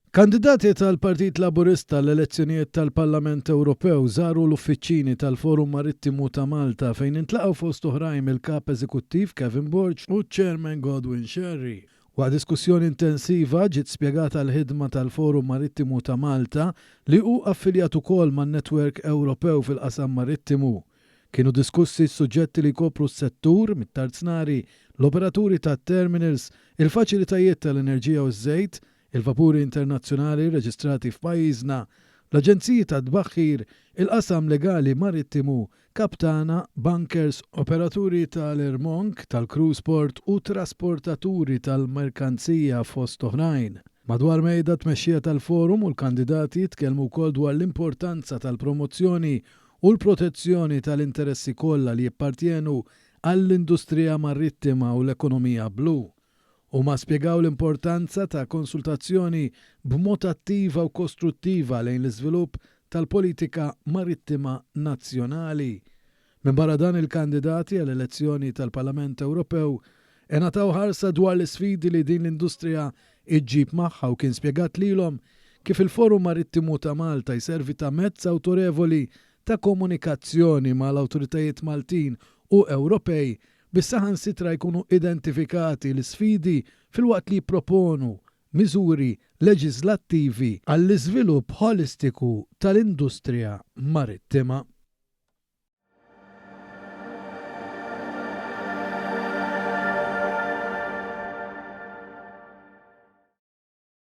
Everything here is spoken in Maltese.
Kandidati tal-Partit Laburista għall-elezzjonijiet tal-Parlament Ewropew żaru l-uffiċċini tal-Forum Marittimu ta' Malta fejn intlaqgħu fost oħrajn mill-Kap Eżekuttiv Kevin Borg u ċ-Chairman Godwin Scerri. Waqt diskussjoni intensiva ġiet spjegata l-ħidma tal-Forum Marittimu ta' Malta li hu affiljat ukoll man-Netwerk Ewropew fil-qasam marittimu. Kienu diskussi s-suġġetti li jkopru s-settur, mit-tarznari, l-operaturi tat-terminals, il-faċilitajiet tal-enerġija u ż-żejt, il-vapuri internazzjonali rreġistrati f'pajjiżna, l-aġenziji tat-tbaħħir, il-qasam legali marittimu, kaptana, bunkers, operaturi tal-irmonk, tal-cruise port u trasportaturi tal-merkanzija fost oħrajn. Madwar mejda t-tmexxija tal-Forum u l-kandidati tkellmu wkoll dwar l-importanza tal-promozzjoni u l-protezzjoni tal-interessi kollha li jippartjenu għall-industrija marittima u l-ekonomija blu. Huma spjegaw l-importanza ta' konsultazzjoni b'mod attiva u kostruttiva lejn l-iżvilupp tal-politika marittima nazzjonali. Minbarra dan il-kandidati għall-elezzjoni tal-Parlament Ewropew ingħataw ħarsa dwar l-isfidi li din l-industrija ġġib magħha u kien spjegat lilhom kif il-Forum Marittimu ta' Malta jservi ta' mezz awtorevoli ta' komunikazzjoni mal-awtoritajiet Maltin u Ewropej biex saħansitra jkunu identifikati l-isfidi filwaqt li jipproponu miżuri leġiżlattivi għall-iżvilupp ħolistiku tal-industrija marittima.